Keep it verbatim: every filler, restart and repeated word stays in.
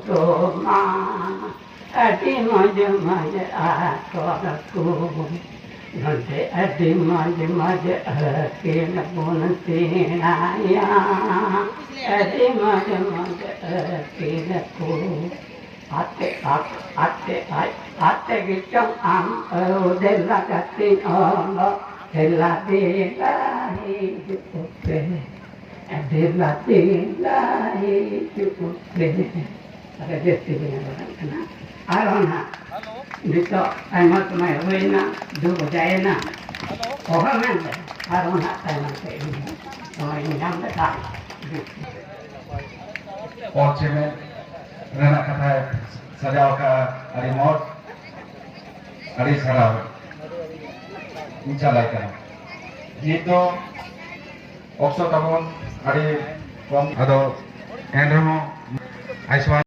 ᱛᱚᱢᱟ ᱟᱹᱰᱤ ᱢᱚᱡᱽ ᱢᱚᱡᱽ ᱟᱠᱚᱨ ᱠᱚ, ᱱᱚᱰᱮ ᱟᱹᱰᱤ ᱢᱚᱡᱽ ᱢᱚᱡᱽ ᱟᱹᱠᱤᱞ ᱵᱚᱱ ᱥᱮᱬᱟᱭᱟ᱾ ᱟᱹᱰᱤ ᱢᱚᱡᱽ ᱢᱚᱡᱽ ᱟᱹᱠᱤᱞ ᱠᱚ ᱟᱛᱮ, ᱟᱛ-, ᱟᱛᱮ, ᱟᱡ, ᱟᱛᱮ ᱜᱮᱪᱚᱝ ᱟᱢ ᱟᱹᱣ ᱫᱮᱞᱟ ᱜᱟᱛᱮᱧ ᱚᱞᱚᱜ, ᱫᱮᱞᱟ ᱫᱮᱞᱟ ᱦᱤᱡᱩᱜ ᱯᱮ᱾ ᱫᱮᱞᱟ ᱫᱮᱞᱟ ᱦᱤᱡᱩᱜ ᱯᱮ᱾ ᱟᱫᱚ ᱡᱟᱹᱥᱛᱤ ᱵᱟᱹᱧ ᱨᱚᱲ ᱠᱟᱱᱟ᱾ ᱟᱨᱦᱚᱸ ᱱᱟᱦᱟᱜ ᱱᱤᱛᱚᱜ ᱟᱭᱢᱟ ᱥᱚᱢᱚᱭ ᱦᱩᱭᱱᱟ, ᱫᱩ ᱵᱟᱡᱟᱭᱮᱱᱟ᱾ ᱚᱦᱚ ᱢᱮᱱ ᱫᱚ ᱟᱨᱦᱚᱸ ᱱᱟᱦᱟᱜ ᱛᱟᱭᱱᱚᱢ ᱛᱮ ᱤᱧ ᱥᱚᱢᱚᱭ ᱤᱧ ᱧᱟᱢ ᱞᱮᱠᱷᱟᱱ᱾ ᱚᱞ ᱪᱮᱢᱮᱫ ᱨᱮᱱᱟᱜ ᱠᱟᱛᱷᱟᱭ ᱥᱟᱡᱟᱣ ᱟᱠᱟᱫᱼᱟ, ᱟᱹᱰᱤ ᱢᱚᱡᱽ, ᱟᱹᱰᱤ ᱥᱟᱨᱦᱟᱣ᱾ ᱤᱧ ᱪᱟᱞᱟᱜ ᱠᱟᱱᱟ᱾ ᱱᱤᱛ ᱫᱚ ᱚᱠᱛᱚ ᱛᱟᱵᱚᱱ ᱟᱹᱰᱤ ᱠᱚᱢ, ᱟᱫᱚ ᱮᱱᱨᱮᱦᱚᱸ ᱟᱭᱩᱥᱢᱟᱱ